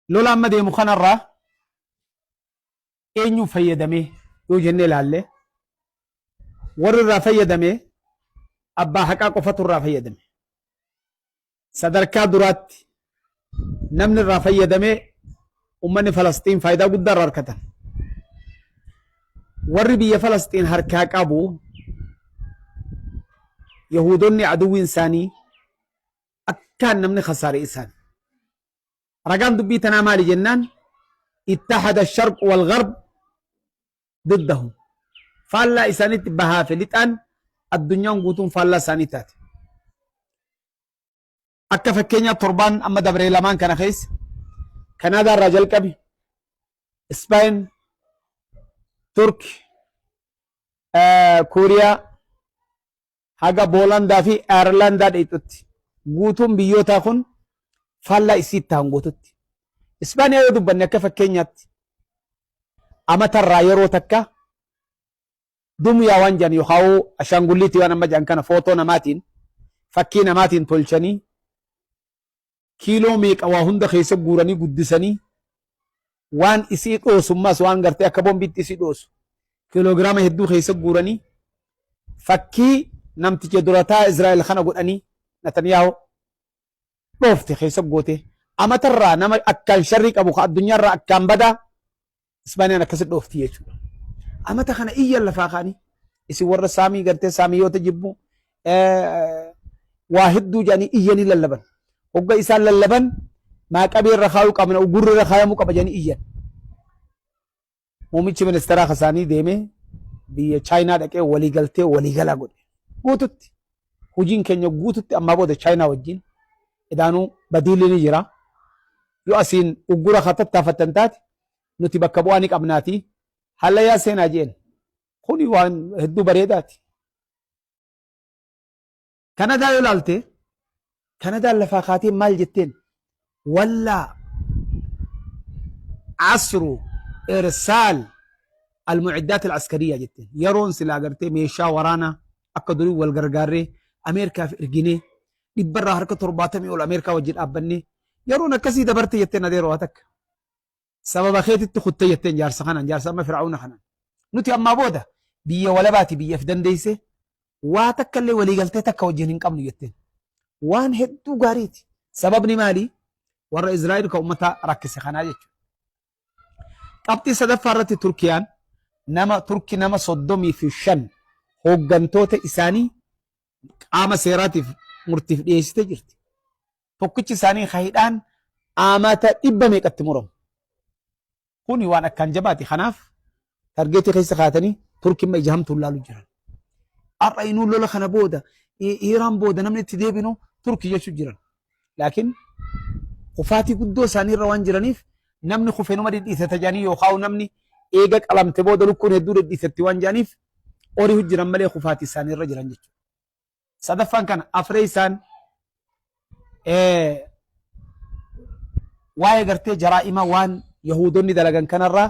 Lola amma deemu kanarraa eenyu fayyadamee yoo jennee ilaalle, warri irraa fayyadame abbaa haqaa qofatu irraa fayyadame. Sadarkaa duraatti namni irraa fayyadame ummanni Falasxiin faayidaa guddaa irraa argatan. Warri biyya Falasxiin harkaa qabu Yahuudonni aduwwiin isaanii akkaan namni khasaare isaan. Ragaan dubbii tanaa maali jennaan ittahada sharq wal gharb diddahum. Faallaa isaanitti bahaa fi lixaan addunyaan guutuun faallaa isaanii taate. Akka fakkeenyaa torbaan amma dabree lamaan kana keessa Kanaadaa irraa jalqabi, Ispeen, Turki, Kooriyaa, haga Boolandaa fi Ayerlaandaa dheeyxutti guutuun biyyootaa kun faallaa isii ta'an guututti. Ispaaniyaa yoo dubbanne akka fakkeenyaatti amatarraa yeroo takka dumyaa waan jedhan yookaan ashaangulliitii waan amma jedhan kana footoo namaatiin fakkii namaatiin tolchanii kiiloo meeqa waa hunda keessa guuranii guddisanii waan isii dhoosummaas waan gartee akka bombiitti isii dhoosu kiiloogiraama hedduu keessa guuranii fakkii namticha durataa Israa'el kana godhanii Natanyaahoo dhoofte keessa goote amatarraa nama akkaan sharrii qabu ka addunyaarraa akkaan badaa Ispaaniyaan akkasi dhoofti jechuudha. Amata kana iyyan lafaa kaanii isin warra saamii gartee saamiyyoota jibbu waa hedduu jedhanii iyyanii lallaban. Hogga isaan lallaban maaqabee irra kaayuu qabna ugurri irra kaayamuu qaba jedhanii iyyan. Muummichi ministeeraa kasaanii deemee biyya Chaayinaa dhaqee waliigaltee waliigalaa godhe. Guututti hojiin keenya guututti ammaa booda Chaayinaa wajjin edaanuu badiilli ni jira. Yoo asiin uggura ka tattaafattan taate nuti bakka bu'aa ni qabnaati. Hallayyaa seenaa jeen. Kuni waan hedduu bareedaati. Kanadaa yoo ilaalte Kanadaan lafaa kaatee maal jetteen wallaa asru irsaal almuciddaat alaskariya jetteen yeroon silaa gartee meeshaa waraanaa akka durii wal gargaarree Ameerikaaf erginee dhibbarraa harka 70 ol Ameerikaa wajjin dhaabbannee yeroon akkasii dabarte jetteen adeeroo haa takka. Sababa keetitti kutte jetteen jaarsa kanaan jaarsa amma fir'aawna kanaan. Nuti ammaa booda biyya walabaati biyya if dandeesse waa takka illee waliigaltee takka wajjin hin qabnu jetteen. Waan hedduu gaariiti. Sababni maali? Warra Israa'el ka ummata rakkise kanaa jechuudha. Qabxii sadaffaa irratti Turkiyaan nama Turki nama 35 hooggantoota isaanii qaama seeraatiif murtiif dhiyeessitee jirti. Tokkichi isaanii ka hidhaan amata dhibba meeqatti muramu. Kuni waan akkaan jabaati. Kanaaf targeetii keessa kaatanii Turkimma ija hamtuun laalu jiran. Har'a inuu lola kana booda Iiraan booda namni itti deebinu Turkii jechuu jiran. Laakiin kufaatii guddoo isaanii irra waan jiraniif namni kufe numa dhidhiisata jedhanii yookaan namni eega qalamte booda lukkuun hedduu dhidhiisatti waan jedhaniif horii jiran malee kufaatii isaanii irra jiran jechuudha. Sadaffaan kana afree isaan waa'ee gartee jaraa'ima waan Yahuudonni dalagan kanarraa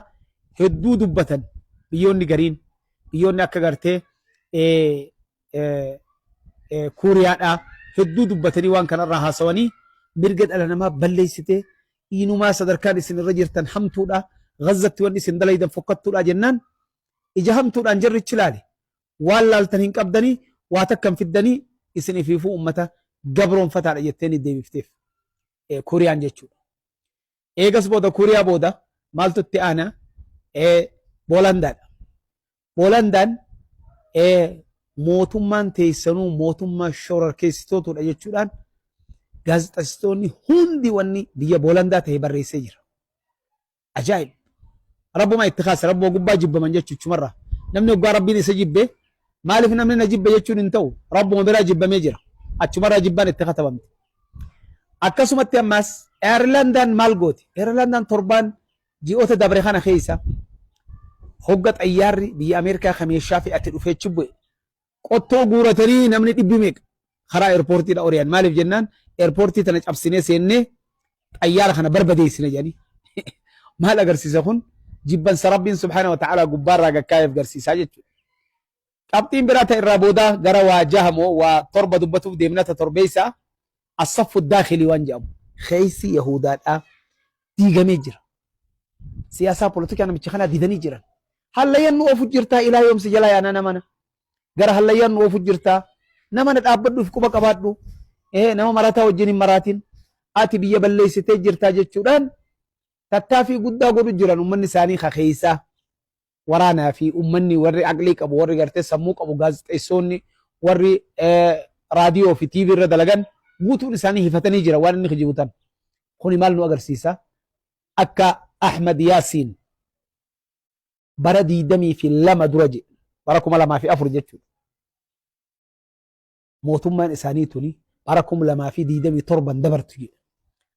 hedduu dubbatan biyyoonni gariin biyyoonni akka gartee Kuuriyaadhaa hedduu dubbatanii waan kanarraa haasawanii mirga dhala namaa balleessitee inumaa sadarkaan isin irra jirtan hamtuudha Gazzatti wanni isin dalaydan fokkattuudha jennaan ija hamtuudhaan jarrichi ilaale waan laaltan hin qabdanii waa takka hin fiddanii isin ifiifuu ummata gabroonfataadha jettee ni deebifteef Kuuriyaan jechuudha. Eegas booda Kuuriyaa booda maaltu itti aana? Boolandaadha. Boolandaan mootummaan teessanuu mootummaa shororkeessitootudha jechuudhaan gaazexeessitoonni hundi wanni biyya Boolandaa ta'e barreessee jira. Ajaa'ib! Rabbuma itti kaase rabbuma gubbaa jibbaman jechuuchumarraa. Namni hoggaa rabbiin isa jibbe maaliif namni na jibbe jechuun hin ta'u rabbuma biraa jibbamee jira. Achumarraa jibbaan itti katabamte. Akkasumatti ammaas Ayerlaandaan maal goote? Ayerlaandaan torbaan ji'oota dabre kana keessa hogga xayyaarri biyya Ameerikaa ka meeshaa fe'ate dhufee achi bu'e qottoo guuratanii namni dhibbi meeqa karaa eerpoortiidha ori'an maaliif jennaan eerpoortii tana cabsinee seennee xayyaara kana barbadeessina jedhanii maal agarsiisa kun jibbansa rabbiin subhaana wa ta'ala gubbaarraa gakkaa'eef garsiisaa jechuudha. Qabxiin biraa ta irraa boodaa gara waa jaha moo waa torba dubbatuuf deemna ta torbeessaa asaffu daakhilii waan jedhamu keessi yahudaadhaa Diigamee jira. Siyaasaa polotikaa namicha kanaa didanii jiran. Hallayyaan nu oofu jirtaa ilaa yoomsi jalaa yaanaa namana. Gara hallayyaan nu oofu jirtaa. Namana dhaabbadhuuf quba qabaadhu. Nama marataa wajjin hin maraatin. Ati biyya balleessitee jirtaa jechuudhaan tattaaffii guddaa godhu jiran uummanni isaanii kakeessaa. Waraanaa fi uummanni warri aqlii qabu, warri gartee sammuu qabu, gaazexeessoonni warri raadiyoo fi TV irra dalagan guutuun isaanii hifatanii jira waan inni kijibu tan. Kuni maal nu agarsiisa? Akka Ahmad Yaasiin bara 22 dura jedhe, bara 2004 jechuudha. Mootummaan isaanii tuni bara 2027 dabartu jedhe.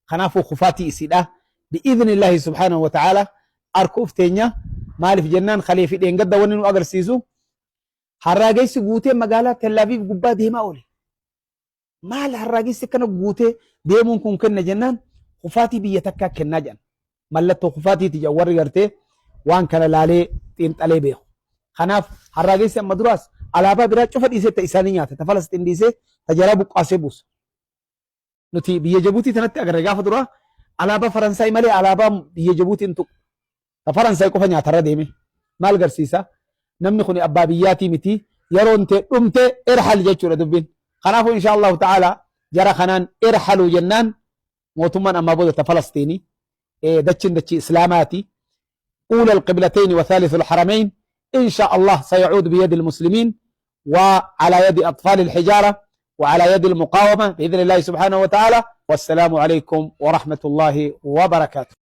Kanaafuu kufaatii isiidha. Bi'idhnillaahi subhaanahu wa ta'ala arkuuf teenya. Maaliif jennaan, kalee fi dheengadda wanni nu agarsiisu harraagessi guutee magaalaa Tel Aviv gubbaa deemaa oole. Maal harraagessi akkana guutee deemuun kun kenna jennaan, kufaatii biyya takkaa kennaa jedhan. Mallattoo kufaatiiti jedhan warri gartee waan kana laalee xiinxalee beeku. Kanaaf harraagessi amma duraas alaabaa biraa cufa dhiisee ta isaanii nyaata, ta Falasxiin dhiisee ta jaraa buqqaasee buusa. Nuti biyya Jabuutii tanatti agarre, gaafa duraa alaabaa Faransaay malee alaabaa biyya Jabuutii hin tuqu. Ta Faransaay qofa nyaatarra deeme. Maal garsiisa? Namni kun abbaa biyyaatii miti. Yeroon tee dhumte, irhal jechuudha dubbiin. Kanaafuu insha Allahu ta'ala jara kanaan irhaluu jennaan, mootummaan ammaa booda ta Falastiini, dachin dachii Islaamaati. أولى القبلتين وثالث الحرمين إن شاء الله سيعود بيد المسلمين وعلى يد أطفال الحجارة وعلى يد المقاومة بإذن الله سبحانه وتعالى. والسلام عليكم ورحمة الله وبركاته.